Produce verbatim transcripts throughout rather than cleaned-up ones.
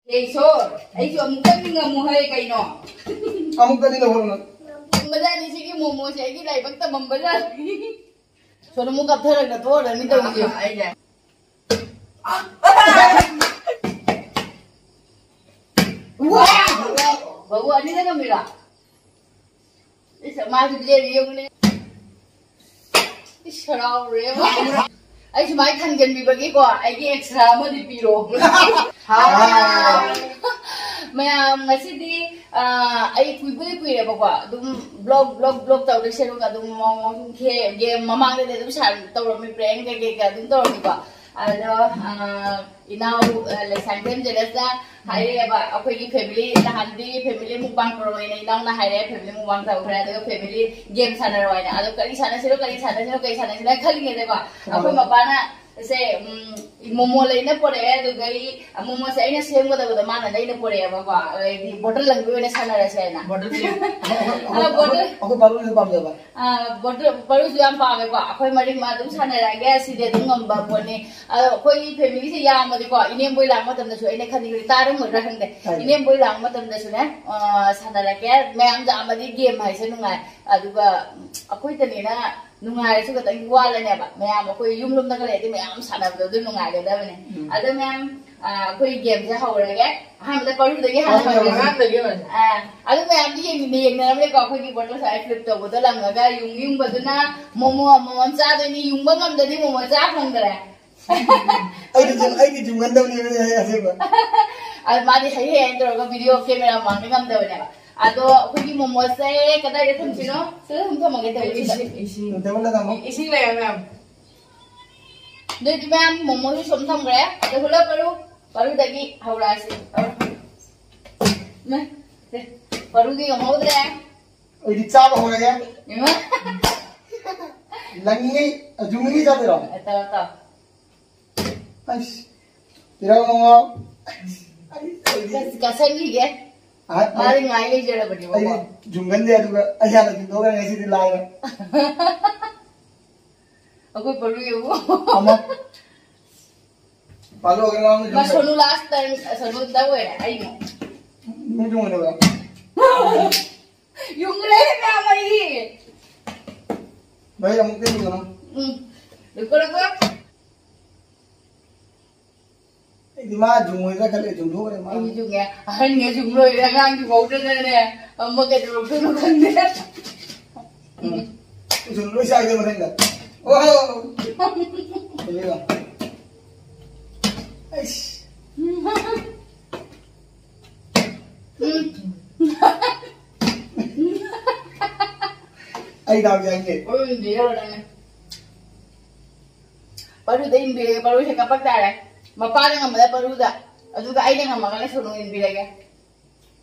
ꯍꯦ ꯏꯁꯣꯔ, ꯑꯩꯁꯨ ꯑꯃꯨꯛꯇꯪꯗꯤ ꯉꯝꯃꯨ ꯍꯦ ꯀꯩꯅꯣ? ꯑꯃꯨꯛꯇꯗꯤ ꯂꯧꯍꯧꯔꯣ ꯅꯪ꯫ ꯇꯝꯕꯖꯥꯠꯅꯤ ꯁꯤꯒꯤ ꯃꯣꯃꯣꯁꯦ, ꯑꯩꯒꯤ ꯂꯥꯏꯕꯛ ꯇꯝꯃꯝꯕꯖꯥꯠꯅꯤ꯫ ꯁꯣꯝꯗ ꯑꯃꯨꯛ ꯀꯞꯊꯔꯒ ꯇꯣꯛꯑꯗꯕꯅꯤ ꯇꯧꯔꯤꯁꯦ꯫ ꯑꯩꯅ ꯕꯕꯨ ꯑꯅꯤꯗ ꯉꯝꯃꯤꯔꯣ? ꯏꯁ, ꯃꯥꯁꯨ ꯂꯦꯝꯃꯤ ꯌꯦꯡꯉꯨꯅꯦ꯫ ꯏꯁ, ꯍꯔꯥꯎꯔꯦ꯫ ꯑꯩ ꯁꯨꯃꯥꯏꯅ ꯊꯥꯡꯖꯟꯕꯤꯕꯒꯤꯀꯣ, ꯑꯩꯒꯤ ꯑꯦꯛꯁꯇ꯭ꯔꯥ ꯑꯃꯗꯤ ꯄꯤꯔꯣ꯫ ꯃꯌꯥꯝ ꯉꯁꯤꯗꯤ, ꯑ, ꯑꯩ ꯀꯨꯏꯕꯨꯗꯤ ꯀꯨꯏꯔꯦꯕꯀꯣ, ꯑꯗꯨꯝ ꯕ꯭ꯂꯣꯛ, ꯕ꯭ꯂꯣꯛ, ꯕ꯭ꯂꯣꯛ ꯇꯧꯗꯣꯏ ꯁꯔꯨꯛ ꯑꯗꯨꯝ ꯃꯑꯣꯡ ꯃꯑꯣꯡ ꯁꯨꯝ ꯈꯦ-, ꯒꯦꯝ ꯃꯃꯥꯡꯗꯗꯤ ꯑꯗꯨꯝ ꯁꯥꯟ-, ꯇꯧꯔꯝꯃꯤ, ꯄ꯭ꯔꯦꯡ ꯀꯩꯀꯩ ꯀꯩ ꯑꯗꯨꯝ ꯇꯧꯔꯝꯃꯤꯀꯣ꯫ ꯑꯗꯣ, ꯑ, ꯏꯅꯥꯎ, ꯑ, ꯂꯩꯁꯥꯡꯊꯦꯝ ꯖꯦꯂꯁꯅ ꯍꯥꯏꯔꯛꯑꯦꯕ, ꯑꯩꯈꯣꯏꯒꯤ ꯐꯦꯃꯤꯂꯤ ꯅꯍꯥꯟꯗꯤ ꯐꯦꯃꯤꯂꯤ ꯃꯨꯛꯕꯥꯡ ꯇꯧꯔꯝꯃꯦꯅ ꯏꯅꯥꯎꯅ ꯍꯥꯏꯔꯛꯑꯦ, ꯐꯦꯃꯤꯂꯤ ꯃꯨꯛꯕꯥꯡ ꯇꯧꯈ꯭ꯔꯦ, ꯑꯗꯨꯒ ꯐꯦꯃꯤꯂꯤ ꯒꯦꯝ ꯁꯥꯟꯅꯔꯣ ꯍꯥꯏꯅ꯫ ꯑꯗꯣ ꯀꯔꯤ ꯁꯥꯟꯅꯁꯤꯔꯣ, ꯀꯔꯤ ꯁꯥꯟꯅꯁꯤꯔꯣ, ꯀꯔꯤ ꯁꯥꯟꯅꯁꯤꯔꯣ ꯈꯜꯂꯤꯉꯩꯗꯀꯣ, ꯑꯩꯈꯣꯏ ꯃꯄꯥꯅ ꯁꯦ, ꯎꯝ, ꯃꯣꯃꯣ ꯂꯩꯅ ꯄꯣꯔꯛꯑꯦ, ꯑꯗꯨꯒ ꯑꯩ ꯃꯣꯃꯣꯁꯦ ꯑꯩꯅ ꯁꯦꯝꯒꯗꯕꯗꯣ ꯃꯥꯅ ꯂꯩꯅ ꯄꯣꯔꯛꯑꯦꯕꯀꯣ, ꯑꯩꯗꯤ ꯕꯣꯇꯜ ꯂꯪꯕꯤ ꯑꯣꯏꯅ ꯁꯥꯟꯅꯔꯁꯦ ꯍꯥꯏꯅ꯫ ꯕꯣꯇꯜ ꯂꯪꯕꯤ꯫ ꯑꯩꯈꯣꯏ, ꯑꯩꯈꯣꯏ, ꯑꯩꯈꯣꯏ ꯕꯥꯔꯨꯅꯤꯁꯨ ꯄꯥꯝꯖꯕ꯫ ꯑ, ꯕꯣꯇꯜ, ꯕꯥꯔꯨꯁꯨ ꯌꯥꯝ ꯄꯥꯝꯃꯦꯀꯣ꯫ ꯑꯩꯈꯣꯏ ꯃꯔꯤꯃꯛ ꯑꯗꯨꯝ ꯁꯥꯟꯅꯔꯛꯑꯒꯦ, ꯁꯤꯗꯤ ꯑꯗꯨꯝ ꯉꯝꯕ ꯄꯣꯠꯅꯤ꯫ ꯑꯗꯣ ꯑꯩꯈꯣꯏꯒꯤ ꯐꯦꯃꯤꯂꯤꯁꯦ ꯌꯥꯝꯃꯗꯤꯀꯣ, ꯏꯅꯦꯝꯕꯣꯏ ꯂꯥꯛꯄ ꯃꯇꯝꯗꯁꯨ ꯑꯩꯅ ꯈꯟꯅꯤꯡꯕꯗꯤ ꯇꯥꯔꯝꯒꯗ꯭ꯔꯥ ꯈꯪꯗꯦ꯫ ꯇꯥꯏ꯫ ꯏꯅꯦꯝꯕꯣꯏ ꯂꯥꯛꯄ ꯃꯇꯝꯗꯁꯨꯅꯦ, ꯑ, ꯁꯥꯟꯅꯔꯛꯀꯦ꯫ ꯃꯌꯥꯝ ꯌꯥꯝꯃꯗꯤ ꯒꯦꯝ ꯍꯥꯏꯁꯦ ꯅꯨꯡꯉꯥꯏ꯫ ꯑꯗꯨꯒ ꯑꯩꯈꯣꯏꯗꯅꯤꯅ ꯅꯨꯡꯉꯥꯏꯔꯁꯨ ꯈꯤꯇꯪ ꯋꯥꯠꯂꯅꯦꯕ꯫ ꯃꯌꯥꯝ ꯑꯩꯈꯣꯏ ꯌꯨꯝ ꯂꯣꯝꯗꯒ ꯂꯩꯔꯗꯤ ꯃꯌꯥꯝ ꯁꯥꯟꯅꯕꯗꯣ ꯑꯗꯨ ꯅꯨꯡꯉꯥꯏꯒꯗꯕꯅꯦ꯫ ꯎꯝ꯫ ꯑꯗꯣ ꯃꯌꯥꯝ, ꯑ, ꯑꯩꯈꯣꯏ ꯒꯦꯝꯁꯦ ꯍꯧꯔꯒꯦ꯫ ꯑꯍꯥꯟꯕꯗ ꯄꯔꯨꯗꯒꯤ ꯍꯥꯟꯅ ꯍꯧꯔꯒꯦ꯫ ꯑꯉꯥꯡꯗꯒꯤ ꯑꯣꯏꯅ꯫ ꯑ, ꯑꯗꯨ ꯃꯌꯥꯝꯗꯤ ꯌꯦꯡ-, ꯌꯦꯡꯅꯔꯝꯅꯦꯀꯣ, ꯑꯩꯈꯣꯏꯒꯤ ꯕꯣꯇꯜ ꯁ꯭ꯋꯥꯏ ꯐ꯭ꯂꯤꯞ ꯇꯧꯕꯗꯣ ꯂꯪꯉꯒ ꯌꯨꯡ ꯌꯨꯡꯕꯗꯨꯅ ꯃꯣꯃꯣ ꯑꯃꯃꯝ ꯆꯥꯗꯣꯏꯅꯤ, ꯌꯨꯡꯕ ꯉꯝꯗ꯭ꯔꯗꯤ ꯃꯣꯃꯣ ꯆꯥ ꯐꯪꯗ꯭ꯔꯦ꯫ ꯑꯩꯗꯤ ꯌꯨꯡ-, ꯑꯩꯗꯤ ꯌꯨꯡꯒꯟꯗꯕꯅꯦꯕ ꯑꯩ ꯑꯁꯦꯡꯕ꯫ ꯑꯗꯨ ꯃꯥꯗꯤ ꯍꯩ ꯍꯩ ꯍꯥꯏꯅ ꯇꯧꯔꯒ ꯚꯤꯗꯤꯑꯣ ꯀꯦꯃꯦꯔꯥ ꯃꯃꯥꯡꯗ ꯉꯝꯗꯕꯅꯦꯕ꯫ ꯑꯗꯣ ꯑꯩꯈꯣꯏꯒꯤ ꯃꯣꯃꯣꯁꯦ ꯀꯗꯥꯏꯗ ꯊꯝꯁꯤꯅꯣ? ꯁꯤꯗ ꯑꯗꯨꯝ ꯊꯝꯃꯒꯦ ꯇꯧꯔꯤꯁꯦ꯫ ꯏꯁꯤꯡ, ꯏꯁꯤꯡ꯫ ꯇꯦꯕꯜꯗ ꯊꯝꯃꯣ꯫ ꯏꯁꯤꯡ ꯂꯩꯔꯦ ꯃꯌꯥꯝ꯫ ꯑꯗꯨꯗꯤ ꯃꯌꯥꯝ ꯃꯣꯃꯣꯁꯨ ꯁꯨꯝ ꯊꯝꯈ꯭ꯔꯦ꯫ ꯑꯗꯣ ꯍꯨꯂꯞ ꯄꯔꯨ, ꯄꯔꯨꯗꯒꯤ ꯍꯧꯔꯛꯑꯁꯤ꯫ ꯄꯔꯨ꯫ ꯃꯦ, ꯁꯦ, ꯄꯔꯨꯗꯤ ꯉꯝꯍꯧꯗ꯭ꯔꯦ꯫ ꯑꯩꯗꯤ ꯆꯥꯕ ꯍꯧꯔꯒꯦ꯫ ꯏꯃꯥ꯫ ꯂꯪꯉꯤ, ꯌꯨꯡꯉꯤ ꯆꯥꯗꯣꯏꯔꯣ? ꯑꯦ, ꯇꯧꯔꯣ, ꯇꯧꯔꯣ꯫ ꯑꯁ, ꯄꯤꯔꯛꯑꯣ ꯃꯣꯃꯣ꯫ ꯑꯩ, ꯑꯩꯗꯤ ꯀꯁꯟꯈꯤꯒꯦ꯫ ꯑꯍ-, ꯃꯥꯗꯤ ꯉꯥꯏ ꯂꯩꯖꯔꯕꯅꯦꯕꯀꯣ꯫ ꯑꯩꯗꯤ ꯌꯨꯡꯒꯟꯗꯦ, ꯑꯗꯨꯒ ꯑꯩ ꯍꯥꯟꯅ ꯌꯨꯡꯊꯣꯛꯈ꯭ꯔꯦ, ꯉꯁꯤꯗꯤ ꯂꯥꯏꯔꯦ꯫ ꯑꯩꯈꯣꯏ ꯄꯔꯨ ꯌꯦꯡꯉꯨ꯫ ꯑꯃ꯫ ꯄꯥꯜꯂꯣ, ꯀꯩꯅꯣ, ꯑꯃꯨꯛ ꯃꯥ ꯁꯣꯅꯨ last time, ꯁꯣꯅꯨ ꯇꯧꯋꯦ, ꯑꯩꯅ꯫ ꯅꯨꯡ ꯆꯨꯝꯃꯣꯏꯗꯕ꯫ ꯌꯨꯡꯈ꯭ꯔꯦ ꯃꯌꯥꯝ ꯑꯩ꯫ ꯚꯥꯏ, ꯑꯃꯨꯛꯇ ꯌꯦꯡꯉꯣ꯫ ꯎꯝ꯫ ꯂꯨꯀꯣ, ꯂꯨꯀꯣ꯫ ꯑꯩꯗꯤ ꯃꯥ ꯌꯨꯡꯉꯣꯏꯗ꯭ꯔꯥ ꯈꯜꯂꯦ, ꯌꯨꯡꯊꯣꯛꯈ꯭ꯔꯦ ꯃꯥ꯫ ꯑꯩꯗꯤ ꯌꯨꯡꯉꯦ꯫ ꯑꯍꯟꯒ ꯌꯨꯡ ꯂꯣꯏꯔꯦ, ꯑꯉꯥꯡ ꯌꯨꯡꯍꯧꯗꯅꯅꯦ꯫ ꯑꯃ ꯀꯩꯗꯧꯔꯛꯇꯣꯏꯅꯣ ꯈꯪꯗꯦ꯫ ꯎꯝ꯫ ꯎꯆꯨꯝ ꯂꯣꯏ ꯆꯥꯏꯗ ꯃꯊꯪꯗ꯫ ꯑꯣ! ꯌꯦꯡꯉꯣ꯫ ꯑꯩꯁ꯫ ꯎꯝ꯫ ꯑꯩ ꯗꯥꯎ ꯌꯥꯏꯅꯦ꯫ ꯎꯝ, ꯌꯦꯡꯉꯣ ꯅꯪ꯫ ꯄꯔꯨꯗ ꯏꯟꯕꯤꯔꯒꯦ, ꯄꯔꯨꯁꯦ ꯀꯞꯄꯛ ꯇꯥꯔꯦ꯫ ꯃꯄꯥꯅ ꯉꯝꯕꯗ ꯄꯔꯨꯗ, ꯑꯗꯨꯒ ꯑꯩꯅ ꯉꯝꯃꯒꯅ ꯁꯣꯅꯨ ꯏꯟꯕꯤꯔꯒꯦ꯫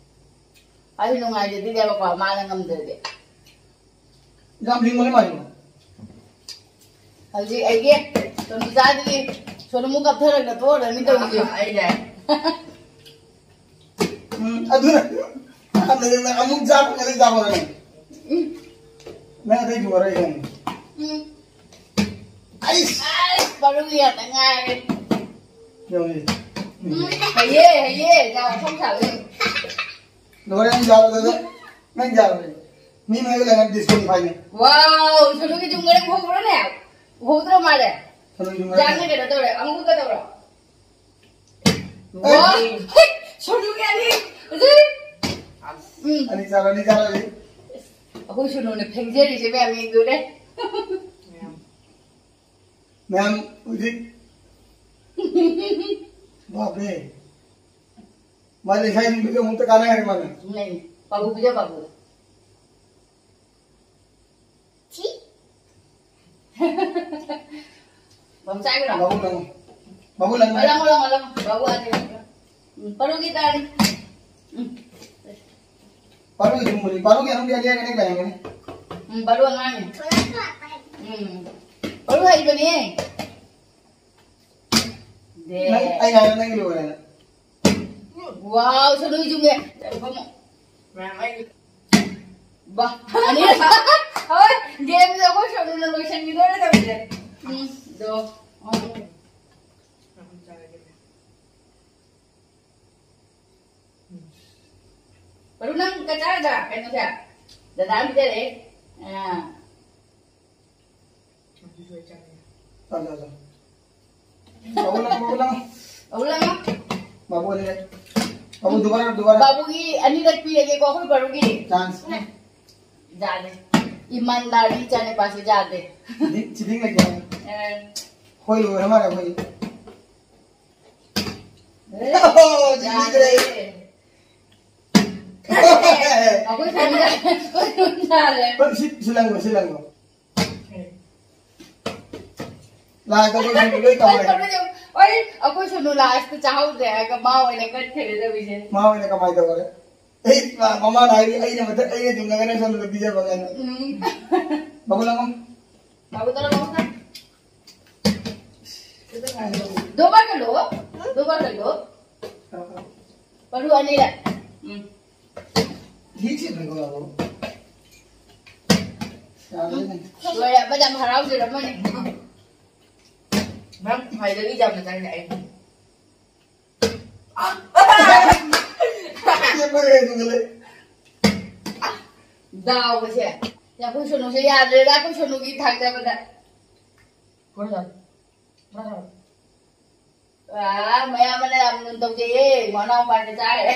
ꯑꯩ ꯅꯨꯡꯉꯥꯏꯖꯗꯣꯏꯅꯦꯕꯀꯣ, ꯃꯥꯅ ꯉꯝꯗ꯭ꯔꯗꯤ꯫ ꯌꯥꯝ ꯂꯤꯡꯕꯅꯦ ꯃꯥꯏꯗꯣ꯫ ꯍꯧꯖꯤꯛ ꯑꯩꯒꯤ ꯁꯣꯅꯨ ꯆꯥꯗ꯭ꯔꯤ, ꯁꯣꯅꯨ ꯑꯃꯨꯛ ꯀꯞꯊꯔꯒ ꯇꯣꯛꯑꯔꯅꯤ ꯇꯧꯔꯤꯁꯦ꯫ ꯑꯩ ꯌꯥꯏ꯫ ꯎꯝ, ꯑꯗꯨꯅ ꯑꯍꯥꯟꯕꯗ ꯅꯪ ꯑꯃꯨꯛ ꯆꯥꯕ ꯉꯁꯤ ꯆꯥꯕ ꯉꯝꯃꯤ꯫ ꯎꯝ꯫ ꯅꯪ ꯑꯇꯩ ꯊꯨꯒꯥꯏꯔꯣꯏ ꯈꯪꯉꯤ꯫ ꯎꯝ꯫ ꯑꯩꯁ! ꯑꯩꯁ, ꯃꯔꯨ ꯌꯥꯝꯅ ꯉꯥꯏꯔꯦ꯫ ꯌꯧꯔꯦ꯫ ꯎꯝ, ꯍꯩꯌꯦ, ꯍꯩꯌꯦ, ꯌꯥꯝ ꯃꯐꯝ ꯁꯥꯕ ꯌꯥꯝ꯫ ꯂꯣꯏꯔꯦ, ꯅꯪ ꯌꯥꯔꯣꯏ, ꯅꯪ ꯌꯥꯔꯣꯏ꯫ ꯃꯤ ꯃꯌꯥꯝꯒ ꯂꯩꯔꯒ disqualify ꯅꯤ꯫ ꯋꯥꯎ, ꯁꯣꯅꯨꯒꯤ ꯌꯨꯝ ꯉꯔꯥꯡ ꯎꯍꯧꯕ꯭ꯔꯣꯅꯦ? ꯎꯍꯧꯗ꯭ꯔꯣ ꯃꯥꯜꯂꯦ? ꯁꯣꯅꯨꯒꯤ ꯌꯨꯝ ꯉꯔꯥꯡ ꯖꯥꯛꯅ ꯀꯩꯅꯣ ꯇꯧꯔꯦ, ꯑꯃꯨꯛꯀ ꯇꯧꯔꯣ꯫ ꯋꯥ! ꯁꯣꯅꯨꯒꯤ ꯑꯅꯤ! ꯎꯝ꯫ ꯑꯅꯤ ꯆꯥꯔꯣ, ꯑꯅꯤ ꯆꯥꯔꯣ, ꯑꯅꯤ꯫ ꯑꯩꯈꯣꯏ ꯁꯣꯅꯨꯅ ꯐꯦꯡꯖꯔꯤꯁꯦ ꯃꯌꯥꯝ ꯌꯦꯡꯗꯣꯏꯅꯦ꯫ ꯃꯌꯥꯝ ꯍꯧꯖꯤꯛ ꯕꯥꯞꯔꯦ꯫ ꯃꯥꯗꯤ ꯉꯁꯥꯏ ꯅꯨꯡꯊꯤꯜ ꯑꯃꯨꯛꯇ ꯀꯥꯟꯅ ꯍꯥꯏꯔꯦ ꯃꯥꯅ꯫ ꯂꯩ꯫ ꯄꯥꯕꯨ ꯄꯤꯖ, ꯄꯥꯕꯨ꯫ ꯁꯤ? ꯃꯝꯆꯥꯒꯤꯔꯣ? ꯃꯒꯨꯟ ꯂꯪꯉꯨ꯫ ꯃꯒꯨꯟ ꯂꯪꯉꯨ꯫ ꯂꯪꯉꯣ, ꯂꯪꯉꯣ, ꯂꯪꯉꯣ꯫ ꯕꯥꯕꯨ ꯑꯥꯗ ꯂꯩ꯫ ꯎꯝ, ꯄꯔꯨꯒꯤ ꯇꯥꯔꯤ꯫ ꯎꯝ꯫ ꯄꯔꯨꯒꯤ ꯊꯨꯝꯕꯅꯤ꯫ ꯄꯔꯨꯒꯤ ꯑꯃꯨꯛ ꯑꯅꯤꯔꯛ ꯑꯅꯤꯔꯛ ꯂꯩꯔꯝꯒꯅꯤ꯫ ꯎꯝ, ꯄꯔꯨ ꯑꯉꯥꯡꯅꯤ꯫ ꯎꯝ꯫ ꯄꯔꯨ ꯍꯩꯕꯅꯦ꯫ ꯗꯦ꯫ ꯅꯪ, ꯑꯩ ꯉꯥꯏꯔꯦ, ꯅꯪꯒꯤ ꯂꯣꯏꯔꯦꯅ꯫ ꯋꯥꯎ, ꯁꯣꯅꯨ ꯏꯖꯨꯡꯒꯦ꯫ ꯐꯝꯃꯣ꯫ ꯃꯌꯥꯝ ꯑꯩ ꯕꯥ, ꯑꯅꯤ꯫ ꯍꯣꯏ, game ꯁꯦ ꯑꯩꯈꯣꯏ ꯁꯣꯅꯨꯅ ꯂꯣꯏꯁꯤꯟꯈꯤꯗꯣꯔꯦ ꯇꯧꯔꯤꯁꯦ꯫ ꯎꯝ, ꯗꯣ꯫ ꯎꯝ꯫ ꯑꯗꯨ ꯅꯪ ꯀꯆꯥꯗ ꯀꯩꯅꯣꯁꯦ, ꯗꯗꯥ ꯄꯤꯖꯔꯦ꯫ ꯑꯥ꯫ ꯆꯥ, ꯆꯥ, ꯆꯥ꯫ ꯕꯥꯕꯨ ꯂꯥꯡꯉꯣ, ꯕꯥꯕꯨ ꯂꯥꯡꯉꯣ꯫ ꯕꯥꯕꯨ ꯂꯥꯡꯉꯣ꯫ ꯕꯥꯕꯨ ꯑꯅꯤ ꯂꯩ꯫ ꯕꯥꯕꯨ ꯑꯅꯤꯔꯛ ꯄꯤꯔꯒꯦꯀꯣ ꯑꯩꯈꯣꯏ ꯕꯥꯔꯨꯒꯤ꯫ ꯆꯥꯟꯁ꯫ ꯌꯥꯗꯦ꯫ ꯏꯃꯥꯟꯗꯥꯔꯤ ꯏꯆꯥ ꯅꯨꯄꯥꯁꯦ ꯌꯥꯗꯦ꯫ ꯁꯤꯗꯤꯡ, ꯁꯤꯗꯤꯡ ꯂꯩꯇꯦ꯫ ꯑꯦ꯫ ꯍꯣꯏ, ꯂꯣꯏꯔ ꯃꯥꯜꯂꯦ ꯑꯩꯈꯣꯏ꯫ ꯑꯦ꯫ ꯑꯣ, ꯌꯥꯗ꯭ꯔꯦ꯫ ꯌꯥꯗ꯭ꯔꯦ꯫ ꯑꯩꯈꯣꯏ ꯈꯨꯟꯗ, ꯑꯩꯈꯣꯏ ꯈꯨꯟꯗ ꯌꯥꯔꯦ꯫ ꯁꯤ, ꯁꯤ ꯂꯪꯉꯣ, ꯁꯤ ꯂꯪꯉꯣ꯫ ꯂꯥꯁꯇ ꯑꯩꯈꯣꯏ ꯈꯨꯟꯗ ꯂꯣꯏ ꯀꯥꯎꯔꯦ꯫ ꯑꯩ, ꯑꯩꯈꯣꯏ ꯁꯣꯅꯨ ꯂꯥꯁꯇ ꯆꯥꯍꯧꯗ꯭ꯔꯦ ꯍꯥꯏꯔꯒ ꯃꯥ ꯑꯣꯏꯅ ꯀꯠꯈ꯭ꯔꯦ ꯇꯧꯔꯤꯁꯦ꯫ ꯃꯥ ꯑꯣꯏꯅ ꯀꯃꯥꯏꯅ ꯇꯧꯔꯦ? ꯑꯩ, ꯃꯥ-, ꯃꯃꯥꯅ ꯍꯥꯏꯔꯤ, "ꯑꯩꯅ ꯃꯊꯛ, ꯑꯩꯅ ꯆꯨꯝꯅꯒꯅꯦ ꯁꯣꯝꯗ ꯄꯤꯖꯕ" ꯀꯥꯏꯅ꯫ ꯎꯝ꯫ ꯕꯥꯕꯨ ꯂꯥꯡꯉꯣ꯫ ꯕꯥꯕꯨ ꯇꯔꯥ, ꯕꯥꯕꯨ ꯇꯔꯥ꯫ ꯗꯣꯕꯥ ꯀꯜꯂꯣ, ꯗꯣꯕꯥ ꯀꯜꯂꯣ꯫ ꯄꯔꯨ ꯑꯅꯤꯔꯛ꯫ ꯎꯝ꯫ ꯂꯣꯏꯔꯦ, ꯑꯃ ꯌꯥꯝ ꯍꯔꯥꯎꯖꯔꯝꯃꯅꯤ꯫ ꯅꯪ ꯈ꯭ꯋꯥꯏꯗꯒꯤ ꯌꯥꯝꯅ ꯆꯪꯉꯦ ꯑꯩ꯫ ꯗꯥꯎꯒꯁꯦ꯫ ꯑꯩꯈꯣꯏ ꯁꯣꯅꯨꯁꯦ ꯌꯥꯗ꯭ꯔꯦꯗ, ꯑꯩꯈꯣꯏ ꯁꯣꯅꯨꯒꯤ ꯊꯥꯡꯖꯕꯗ꯫ ꯍꯣꯏ, ꯍꯣꯏ꯫ ꯑꯥ, ꯃꯌꯥꯝꯕꯅ ꯌꯥꯝ ꯂꯨꯅ ꯇꯧꯖꯩꯌꯦ, ꯃꯅꯥꯎꯄꯥꯅ ꯆꯥꯈ꯭ꯔꯦ꯫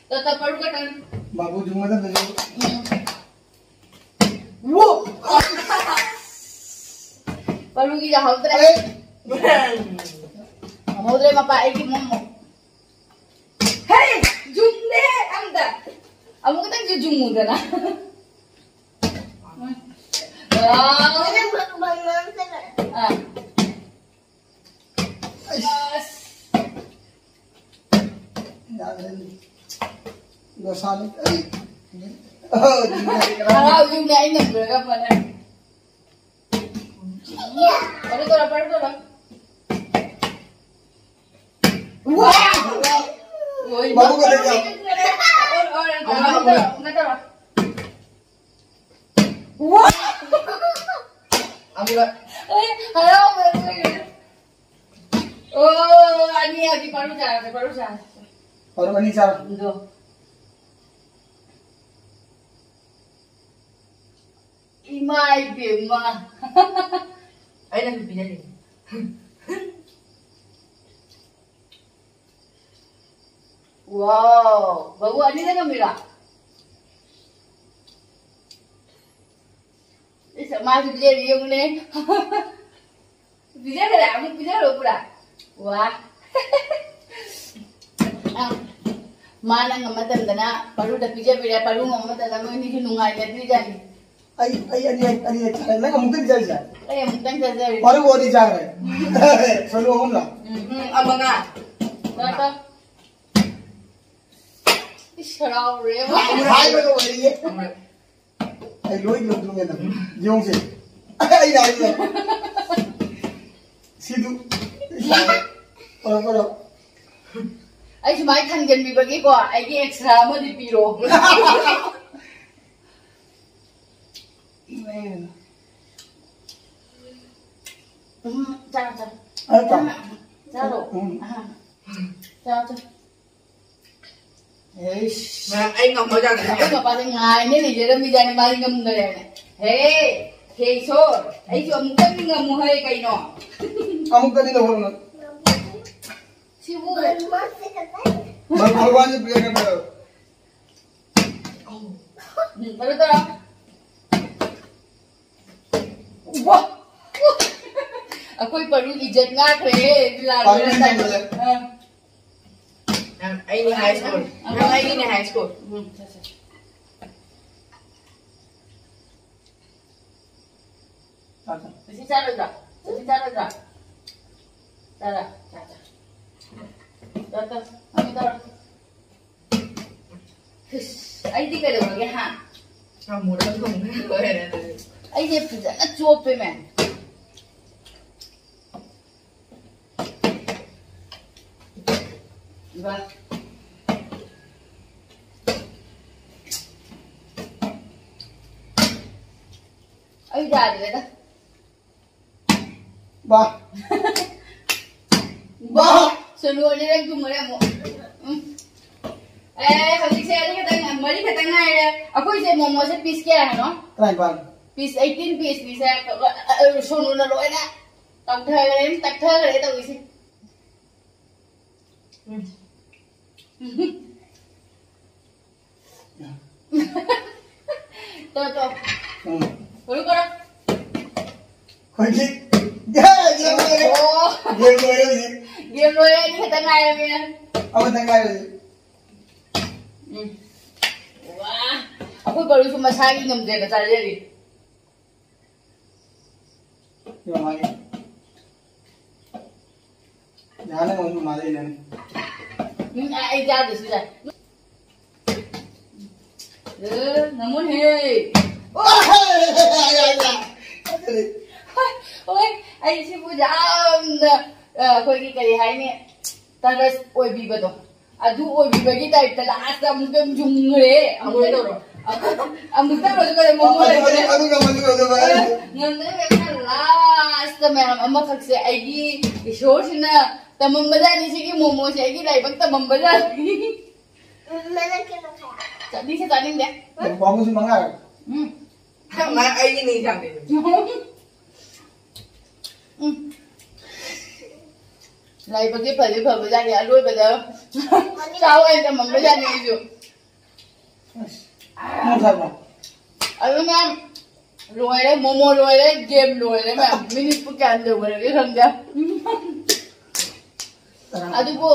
ꯇꯣ, ꯇꯣ, ꯄꯔꯨ ꯀꯇꯪ꯫ ꯕꯥꯕꯨ ꯖꯨꯝ ꯃꯊꯪꯗꯁꯨ꯫ ꯎꯝ꯫ ꯋꯣ! ꯄꯔꯨꯒꯤ ꯌꯥꯍꯧꯗ꯭ꯔꯦ꯫ ꯑꯦ! ꯌꯥꯍꯧꯗ꯭ꯔꯦ ꯃꯄꯥ, ꯑꯩꯒꯤ ꯃꯣꯃꯣ꯫ ꯍꯦ! ꯖꯨꯝꯅꯦ ꯑꯝꯇ꯫ ꯑꯃꯨꯛꯇꯪꯁꯨ ꯖꯨꯝꯃꯨꯗꯅ꯫ ꯋꯥꯎ! ꯑꯥ꯫ ꯑꯁ꯫ ꯌꯥꯗ꯭ꯔꯦꯅꯦ꯫ ꯂꯣꯁꯥꯅꯤ꯫ ꯑꯩ꯫ ꯑꯣ, ꯖꯤꯝ ꯍꯔꯥꯎ ꯌꯨꯝꯗ ꯑꯩ ꯉꯝꯗ꯭ꯔꯒ ꯐꯅ꯫ ꯄꯔꯨ ꯇꯧꯔꯣ, ꯄꯔꯨ ꯇꯧꯔꯣ꯫ ꯋꯥ! ꯃꯕꯨꯛ ꯀꯗꯩ ꯌꯥꯎ? ꯑꯣꯔ, ꯑꯣꯔ, ꯑꯃꯨꯛ ꯇꯧꯔꯣ, ꯇꯧꯔꯣ꯫ ꯑꯃꯨꯛ ꯇꯧꯔꯣ꯫ ꯋꯥ! ꯑꯃꯨꯛꯀ꯫ ꯑꯩ ꯍꯔꯥꯎꯕꯗ ꯂꯣꯏꯔꯦ꯫ ꯑꯣ, ꯑꯅꯤ ꯍꯧꯖꯤꯛ ꯄꯔꯨ ꯆꯥꯔꯁꯦ, ꯄꯔꯨ ꯆꯥꯔꯁꯦ꯫ ꯄꯔꯨ ꯑꯅꯤ ꯆꯥꯔꯣ꯫ ꯑꯗꯣ꯫ ꯏꯃꯥ ꯏꯕꯦꯝꯃ꯫ ꯑꯩꯅ ꯁꯨꯝ ꯄꯤꯖꯔꯤꯅꯦ꯫ ꯋꯥꯎ, ꯕꯥꯕꯨ ꯑꯅꯤꯗ ꯉꯝꯃꯤꯔꯣ? ꯏꯁ, ꯃꯥꯁꯨ ꯄꯤꯖꯔꯤ ꯌꯦꯡꯉꯨꯅꯦ꯫ ꯄꯤꯖꯈ꯭ꯔꯦ, ꯑꯃꯨꯛ ꯄꯤꯖꯈ꯭ꯔꯣ ꯄꯨꯔꯥ꯫ ꯋꯥ꯫ ꯑ, ꯃꯥꯅ ꯉꯝ ꯃꯇꯝꯗꯅ ꯄꯔꯨꯗ ꯄꯤꯖꯕꯤꯔꯦ, ꯄꯔꯨ ꯉꯝ ꯃꯇꯝꯗ ꯃꯣꯏꯅꯤꯁꯨ ꯅꯨꯡꯉꯥꯏꯅꯗ꯭ꯔꯤꯖꯥꯠꯅꯤ꯫ ꯑꯩ, ꯑꯩ ꯑꯅꯤ, ꯑꯅꯤ ꯆꯥꯔꯦ꯫ ꯅꯪ ꯑꯃꯨꯛꯇꯪ ꯆꯥꯔꯤꯁꯦ? ꯑꯩ ꯑꯃꯨꯛꯇꯪ ꯆꯥꯖꯔꯦ꯫ ꯄꯔꯨ ꯑꯅꯤ ꯆꯥꯈ꯭ꯔꯦ꯫ ꯁꯣꯂꯨ ꯑꯍꯨꯝꯂꯣ? ꯎꯝ, ꯎꯝ, ꯑ, ꯃꯉꯥ꯫ ꯇꯣ, ꯇꯣ꯫ ꯏꯁ, ꯍꯔꯥꯎꯔꯦ꯫ ꯍꯥꯏꯕꯗꯣ ꯑꯣꯏꯔꯤꯌꯦ꯫ ꯑꯩ ꯂꯣꯏ ꯂꯧꯊꯣꯛꯑꯦ ꯅꯪ꯫ ꯌꯦꯡꯉꯨꯁꯦ꯫ ꯑꯩꯅ ꯍꯥꯏꯕꯗꯣ꯫ ꯁꯤꯗꯨ꯫ ꯄꯔꯣ, ꯄꯔꯣ꯫ ꯑꯩ ꯁꯨꯃꯥꯏꯅ ꯊꯝꯖꯤꯟꯕꯤꯕꯒꯤꯀꯣ, ꯑꯩꯒꯤ extra ꯑꯃꯗꯤ ꯄꯤꯔꯣ꯫ ꯎꯝ, ꯆꯥꯔꯣ, ꯆꯥꯔꯣ꯫ ꯑꯩ ꯆꯥ-, ꯆꯥꯔꯣ꯫ ꯎꯝ꯫ ꯑꯍꯥ꯫ ꯆꯥꯔꯣ, ꯆꯥꯔꯣ꯫ ꯑꯩꯁ꯫ ꯃꯌꯥꯝ, ꯑꯩ ꯉꯝꯃꯣꯏꯗꯧꯔꯦ꯫ ꯑꯩꯈꯣꯏ ꯃꯄꯥꯁꯦ ꯉꯥꯏꯅ ꯂꯩꯖꯔꯝꯃꯤꯖꯥꯠꯅꯤ, ꯃꯥꯗꯤ ꯉꯝꯗꯔꯦꯅ꯫ ꯍꯦ, ꯍꯦ, ꯏꯁꯣꯔ, ꯑꯩꯁꯨ ꯑꯃꯨꯛꯇꯪꯗꯤ ꯉꯝꯃꯨ ꯍꯩ ꯀꯩꯅꯣ? ꯑꯃꯨꯛꯇꯗꯤ ꯂꯧꯍꯧꯔꯣ ꯅꯪ꯫ ꯁꯤꯕꯨ꯫ ꯃꯔꯨ ꯃꯔꯨ ꯋꯥꯟꯁꯤ ꯄꯤꯔꯛꯀꯦ ꯇꯧꯔꯣ꯫ ꯎꯝ, ꯇꯧꯔꯣ, ꯇꯧꯔꯣ꯫ ꯋꯥ! ꯑꯩꯈꯣꯏ ꯄꯔꯨ ꯏꯖꯠ ꯉꯥꯛꯈ꯭ꯔꯦꯍꯦ, ꯕꯤꯂꯥꯜ ꯄꯔꯨ ꯍꯣꯏꯅ ꯏꯖꯠ ꯉꯥꯛꯈ꯭ꯔꯦ꯫ ꯑꯥ꯫ ꯅꯪ ꯑꯩꯅꯦ high score꯫ ꯅꯪ ꯑꯩꯒꯤꯅꯦ high score꯫ ꯎꯝ, ꯁꯦ, ꯁꯦ꯫ ꯆꯥ, ꯆꯥ꯫ ꯁꯤ ꯆꯥꯔꯣꯏꯗ꯭ꯔꯥ? ꯁꯤ ꯆꯥꯔꯣꯏꯗ꯭ꯔꯥ? ꯆꯥꯔꯣ, ꯆꯥ, ꯆꯥ꯫ ꯆꯥ, ꯆꯥ꯫ ꯑꯃꯨꯛ ꯇꯧꯔꯣ꯫ ꯏꯁ, ꯑꯩꯗꯤ ꯀꯩꯗꯧꯔꯒꯦ, ꯍꯥ? ꯁꯥꯃꯨꯔ ꯊꯣꯡꯕ ꯂꯣꯏꯔꯦ ꯑꯗꯨꯗꯤ꯫ ꯑꯩꯁꯦ ꯐꯖꯅ ꯆꯣꯞꯄꯦꯃꯦ꯫ ꯏꯕꯥ꯫ ꯑꯩ ꯌꯥꯗ꯭ꯔꯦꯗ꯫ ꯕꯥ꯫ ꯕꯥ꯫ ꯁꯣꯂꯨ ꯑꯅꯤꯔꯛ ꯊꯨꯝꯃꯔꯦ ꯑꯃꯨꯛ꯫ ꯎꯝ꯫ ꯑꯦ, ꯍꯧꯖꯤꯛꯁꯦ ꯑꯅꯤ ꯈꯛꯇꯪ, ꯃꯔꯤ ꯈꯛꯇꯪ ꯉꯥꯏꯔꯦ꯫ ꯑꯩꯈꯣꯏꯁꯦ ꯃꯣꯃꯣꯁꯦ piece ꯀꯌꯥ ꯍꯥꯏꯅꯣ? ꯇꯔꯥꯅꯤꯄꯥꯟ꯫ Piece eighteen piece ꯅꯤꯁꯦ ꯁꯣꯅꯨꯅ ꯂꯣꯏꯅ ꯇꯧꯊꯈ꯭ꯔꯦ, ꯇꯛꯊꯈ꯭ꯔꯦ ꯇꯧꯔꯤꯁꯦ꯫ ꯎꯝ꯫ ꯇꯣ, ꯇꯣ꯫ ꯎꯝ꯫ ꯀꯔꯣ, ꯀꯔꯣ꯫ ꯍꯧꯖꯤꯛ꯫ ꯌꯥ, ꯌꯥ, ꯂꯣꯏꯔꯦ꯫ ꯑꯣ꯫ ꯒꯦꯝ ꯂꯣꯏꯔꯦ ꯍꯧꯖꯤꯛ꯫ ꯒꯦꯝ ꯂꯣꯏꯔꯦ, ꯑꯅꯤ ꯈꯛꯇ ꯉꯥꯏꯔꯕꯅꯤꯅ꯫ ꯑꯃꯇ ꯉꯥꯏꯔꯦ ꯍꯧꯖꯤꯛ꯫ ꯎꯝ꯫ ꯋꯥ꯫ ꯑꯩꯈꯣꯏ ꯕꯔꯨꯁꯨ ꯃꯁꯥꯒꯤ ꯉꯝꯖꯦꯅ ꯆꯥꯖꯔꯤ꯫ ꯌꯥꯝ ꯍꯥꯏ꯫ ꯌꯥꯅꯕ ꯑꯗꯨꯝ ꯃꯥꯜꯂꯦ ꯅꯪ꯫ ꯎꯝ, ꯑꯩ ꯆꯥꯗ꯭ꯔꯁꯨ ꯌꯥꯏ꯫ ꯑꯦ, ꯉꯝꯃꯣꯏꯍꯦ꯫ ꯍꯣꯏ, ꯍꯣꯏ, ꯑꯩ ꯁꯤꯕꯨ ꯌꯥꯝꯅ, ꯑ, ꯑꯩꯈꯣꯏꯒꯤ ꯀꯔꯤ ꯍꯥꯏꯅꯤ, ꯇꯔꯁ ꯑꯣꯏꯕꯤꯕꯗꯣ꯫ ꯑꯗꯨ ꯑꯣꯏꯕꯤꯕꯒꯤ ꯇꯥꯏꯞꯇ ꯂꯥꯁꯇ ꯑꯃꯨꯛꯇꯪ ꯌꯨꯡꯈ꯭ꯔꯦ꯫ ꯑꯃꯨꯛꯇꯪ ꯇꯧꯔꯣ꯫ ꯑꯃꯨꯛꯇꯪ ꯑꯣꯏꯔꯁꯨ ꯀꯩꯅꯣ ꯃꯣꯃꯣ ꯑꯗꯨ, ꯂꯩꯕꯅꯦ꯫ ꯑꯗꯨ, ꯑꯗꯨ, ꯑꯗꯨ, ꯑꯗꯨ, ꯑꯗꯨ, ꯑꯗꯨ꯫ ꯉꯝꯗꯅ ꯂꯥꯁꯇ ꯃꯌꯥꯝ ꯑꯃꯈꯛꯁꯦ ꯑꯩꯒꯤ ꯏꯁꯣꯔꯁꯤꯅ ꯇꯝꯃꯝꯕꯖꯥꯠꯅꯤ, ꯁꯤꯒꯤ ꯃꯣꯃꯣꯁꯦ ꯑꯩꯒꯤ ꯂꯥꯏꯕꯛ ꯇꯝꯃꯝꯕꯖꯥꯠꯅꯤ꯫ ꯆꯠꯅꯤꯡꯁꯦ ꯆꯥꯅꯤꯡꯗꯦ꯫ ꯄꯥꯃꯨꯁꯨ ꯃꯉꯥ꯫ ꯎꯝ꯫ ꯃꯥ ꯑꯩꯒꯤ ꯅꯤꯡꯁꯤꯡꯗꯦ꯫ ꯎꯝ꯫ ꯂꯥꯏꯕꯛꯇꯤ ꯐꯗꯤ ꯐꯕꯖꯥꯠꯅꯤ, ꯑꯔꯣꯏꯕꯗ ꯆꯥꯎ ꯍꯥꯏꯅ ꯇꯝꯃꯝꯕꯖꯥꯠꯅꯤ ꯑꯩꯁꯨ꯫ ꯑꯁ, ꯅꯪ ꯊꯛꯄ꯭ꯔꯣ? ꯑꯗꯨꯅ ꯂꯣꯏꯔꯦ, ꯃꯣꯃꯣ ꯂꯣꯏꯔꯦ, ꯒꯦꯝ ꯂꯣꯏꯔꯦ ꯃꯌꯥꯝ꯫ ꯃꯤꯅꯤꯠꯄꯨ ꯀꯌꯥꯝ ꯂꯣꯏꯔꯒꯦ ꯈꯪꯗꯦ꯫ ꯑꯗꯨꯕꯨ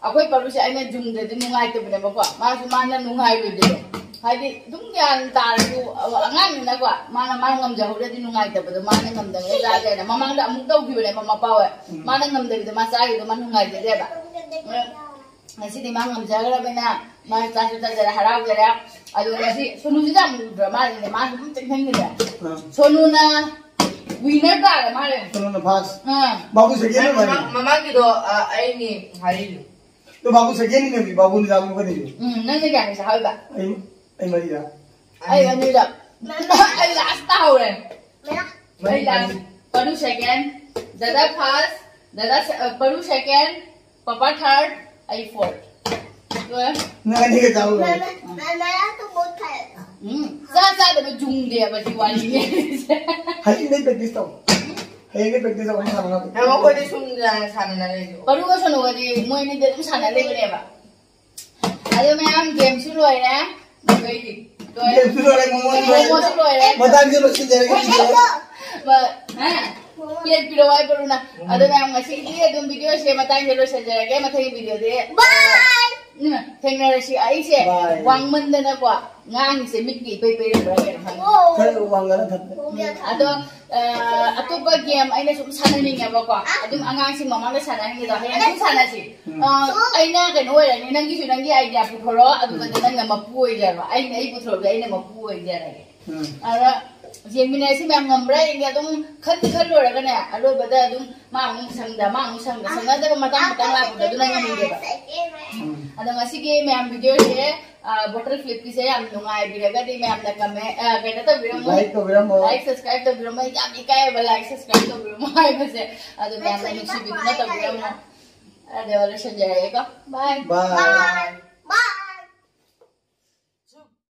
ꯑꯩꯈꯣꯏ ꯄꯥꯔꯨꯁꯦ ꯑꯩꯅ ꯌꯨꯝꯗꯗꯤ ꯅꯨꯡꯉꯥꯏꯇꯕꯅꯦꯕꯀꯣ, ꯃꯥꯁꯨ ꯃꯥꯅ ꯅꯨꯡꯉꯥꯏꯔꯣꯏꯗꯣꯏꯗꯣ꯫ ꯍꯥꯏꯗꯤ ꯑꯗꯨꯝ ꯒ꯭ꯌꯥꯟ ꯇꯥꯔꯁꯨ ꯑꯉꯥꯡꯅꯤꯅꯀꯣ, ꯃꯥꯅ, ꯃꯥꯅ ꯉꯝꯖꯍꯧꯔꯗꯤ ꯅꯨꯡꯉꯥꯏꯇꯕꯗꯣ, ꯃꯥꯅ ꯉꯝꯗꯕꯅ ꯆꯥꯗꯦꯅ ꯃꯃꯥꯡꯗ ꯑꯃꯨꯛ ꯇꯧꯈꯤꯕꯅꯦꯕ ꯃꯄꯥ ꯍꯣꯏ꯫ ꯎꯝ꯫ ꯃꯥꯅ ꯉꯝꯗꯕꯤꯗꯣ ꯃꯥ ꯆꯥꯈꯤꯕꯗꯣ ꯃꯥ ꯅꯨꯡꯉꯥꯏꯖꯗꯦꯕ꯫ ꯉꯁꯤꯗꯤ ꯃꯥ ꯉꯝꯖꯈ꯭ꯔꯕꯅꯤꯅ ꯃꯥ ꯆꯥꯁꯨ ꯆꯥꯖꯔꯦ, ꯍꯔꯥꯎꯖꯔꯦ꯫ ꯑꯗꯣ ꯉꯁꯤ ꯁꯣꯅꯨꯁꯤꯗꯤ ꯌꯥꯝ ꯎꯗ꯭ꯔ ꯃꯥꯜꯂꯦꯅꯦ, ꯃꯥꯁꯨ ꯑꯗꯨꯝ ꯆꯦꯟꯁꯤꯟꯈꯤꯗ꯭ꯔꯦ꯫ ꯑꯥ꯫ ꯁꯣꯅꯨꯅ winner ꯇꯥꯔ ꯃꯥꯜꯂꯦ꯫ ꯁꯣꯅꯨꯅ first꯫ ꯑꯥ꯫ ꯕꯥꯕꯨ second ꯑꯣꯏꯔꯦ꯫ ꯃꯃꯥꯡ-, ꯃꯃꯥꯡꯒꯤꯗꯣ, ꯑ, ꯑꯩꯅꯤ ꯍꯥꯏꯔꯤꯁꯦ꯫ ꯑꯗꯣ ꯕꯥꯕꯨ second ꯅꯦꯃꯤ, ꯕꯥꯕꯨ ꯅꯤꯗꯥꯝ ꯃꯈꯣꯏꯗꯤ꯫ ꯎꯝ, ꯅꯪꯅ ꯀꯌꯥꯅꯤ ꯆꯥꯍꯧꯕ? ꯑꯩ, ꯑꯩ ꯃꯔꯤꯔꯥ? ꯑꯩ ꯑꯅꯤꯔꯛ꯫ ꯑꯩ last ꯇꯥꯍꯧꯔꯦ꯫ ꯑꯩ last꯫ ꯄꯔꯨ second, ꯗꯗꯥ first, ꯗꯗꯥ se-, ꯑ, ꯄꯔꯨ second, ꯄꯄꯥ third, ꯑꯩ fourth꯫ ꯂꯣꯏꯔꯦ꯫ ꯅꯪ ꯑꯅꯤꯒ ꯆꯥꯍꯧꯔꯦ꯫ ꯃꯃꯥ, ꯃꯃꯥ, ꯃꯃꯥ, ꯇꯨ ꯕꯣꯠ ꯈꯥꯏ꯫ ꯎꯝ, ꯆꯥ ꯆꯥꯗꯕ ꯖꯨꯡꯗꯦꯕ ꯁꯤ ꯋꯥꯔꯤꯅꯦ꯫ ꯍꯌꯦꯡꯗꯩ practice ꯇꯧ꯫ ꯍꯌꯦꯡꯗꯩ practice ꯇꯧ ꯁꯥꯟꯅ ꯉꯝꯃꯦ꯫ ꯅꯪ ꯑꯩꯈꯣꯏꯗꯤ ꯁꯨꯝ ꯁꯥꯟꯅꯔꯦꯁꯨ꯫ ꯄꯔꯨꯒ ꯁꯣꯅꯨꯒꯗꯤ ꯃꯣꯏ ꯑꯅꯤꯗꯤ ꯑꯗꯨꯝ ꯁꯥꯟꯅ ꯂꯩꯕꯅꯦꯕ꯫ ꯑꯗꯨ ꯃꯌꯥꯝ gameꯁꯨ ꯂꯣꯏꯔꯦ꯫ ꯂꯣꯏꯔꯦ꯫ Gameꯁꯨ ꯂꯣꯏꯔꯦ, ꯃꯣꯃꯣꯁꯨ ꯂꯣꯏꯔꯦ꯫ ꯃꯣꯃꯣꯁꯨ ꯂꯣꯏꯔꯦ꯫ ꯃꯇꯥꯡꯁꯦ ꯂꯣꯏꯁꯤꯟꯖꯔꯒꯦ video꯫ ꯃ- ꯍꯥ? Plate ꯄꯤꯔꯛꯑꯣ ꯍꯥꯏ ꯄꯔꯨꯅ꯫ ꯑꯗꯨ ꯃꯌꯥꯝ ꯉꯁꯤꯒꯤꯗꯤ ꯑꯗꯨꯝ videoꯁꯦ ꯃꯇꯥꯡꯁꯦ ꯂꯣꯏꯁꯤꯟꯖꯔꯒꯦ꯫ ꯃꯊꯪꯒꯤ videoꯗꯤ ꯎꯝ, ꯊꯦꯡꯅꯔꯁꯤ꯫ ꯑꯩꯁꯦ Bye꯫ ꯋꯥꯡꯃꯟꯗꯅꯀꯣ ꯉꯥꯡꯉꯤꯁꯦ ꯃꯤꯠꯀ ꯏꯄꯩ ꯄꯩꯔꯕ꯭ꯔꯥ ꯀꯩꯅꯣ ꯈꯪꯗꯦ꯫ ꯈꯔ ꯋꯥꯡꯅ ꯊꯝꯃꯦ꯫ ꯑꯗꯣ ꯑ, ꯑꯇꯣꯞꯄ game ꯑꯩꯅ ꯁꯨꯝ ꯁꯥꯟꯅꯅꯤꯡꯉꯦꯕꯀꯣ꯫ ꯑꯗꯨꯝ ꯑꯉꯥꯡꯁꯤꯡ ꯃꯃꯥꯡꯗ ꯁꯥꯟꯅꯍꯟꯒꯦꯗꯣ ꯍꯌꯦꯡ ꯑꯗꯨꯝ ꯁꯥꯟꯅꯁꯤ꯫ ꯑ, ꯑꯩꯅ ꯀꯩꯅꯣ ꯑꯣꯏꯔꯅꯤ, ꯅꯪꯒꯤꯁꯨ ꯅꯪꯒꯤ idea ꯄꯨꯊꯣꯔꯛꯑꯣ, ꯑꯗꯨꯒ ꯅꯪꯅ ꯃꯄꯨ ꯑꯣꯏꯖꯔꯣ꯫ ꯑꯩꯅ ꯑꯩ ꯄꯨꯊꯣꯔꯛꯑꯒ ꯑꯩꯅ ꯃꯄꯨ ꯑꯣꯏꯖꯔꯒꯦ꯫ ꯎꯝ꯫ ꯑꯗ ꯌꯦꯡꯃꯤꯟꯅꯔꯁꯤ ꯃꯌꯥꯝ, ꯉꯝꯕ꯭ꯔꯥ ꯌꯦꯡꯒꯦ꯫ ꯑꯗꯨꯝ ꯈꯟꯗꯤ ꯈꯜꯂꯨꯔꯒꯅꯦ ꯑꯔꯣꯏꯕꯗ ꯑꯗꯨꯝ ꯃꯥ ꯑꯃꯨꯛ ꯁꯪꯗ ꯃꯥ ꯑꯃꯨꯛ ꯁꯪꯗ ꯁꯪꯅꯗꯕ ꯃꯇꯥꯡ ꯃꯇꯥꯡ ꯂꯥꯛꯄꯗ ꯑꯗꯨꯅ ꯉꯝꯗꯦꯕ꯫ ꯎꯝ꯫ ꯑꯗꯣ ꯉꯁꯤꯒꯤ ꯃꯌꯥꯝ videoꯁꯦ bottle flipꯀꯤꯁꯦ ꯌꯥꯝ ꯅꯨꯡꯉꯥꯏꯕꯤꯔꯒꯗꯤ ꯃꯌꯥꯝꯅ comment ꯀꯩꯅꯣ ꯇꯧꯕꯤꯔꯝꯃꯣ꯫ Like ꯇꯧꯕꯤꯔꯝꯃꯣ꯫ Like subscribe ꯇꯧꯕꯤꯔꯝꯃꯣ꯫ ꯌꯥꯝ ꯏꯀꯥꯏꯌꯦꯕ like subscribe ꯇꯧꯕꯤꯔꯝꯃꯣ ꯍꯥꯏꯕꯁꯦ꯫ ꯑꯗꯣ ꯃꯌꯥꯝꯅ ꯅꯨꯡꯁꯤꯕꯤꯗꯨꯅ ꯇꯧꯕꯤꯔꯝꯃꯣ꯫ ꯑꯗꯣ ꯂꯣꯏꯁꯤꯟꯖꯔꯒꯦꯀꯣ꯫ Bye꯫ Bye꯫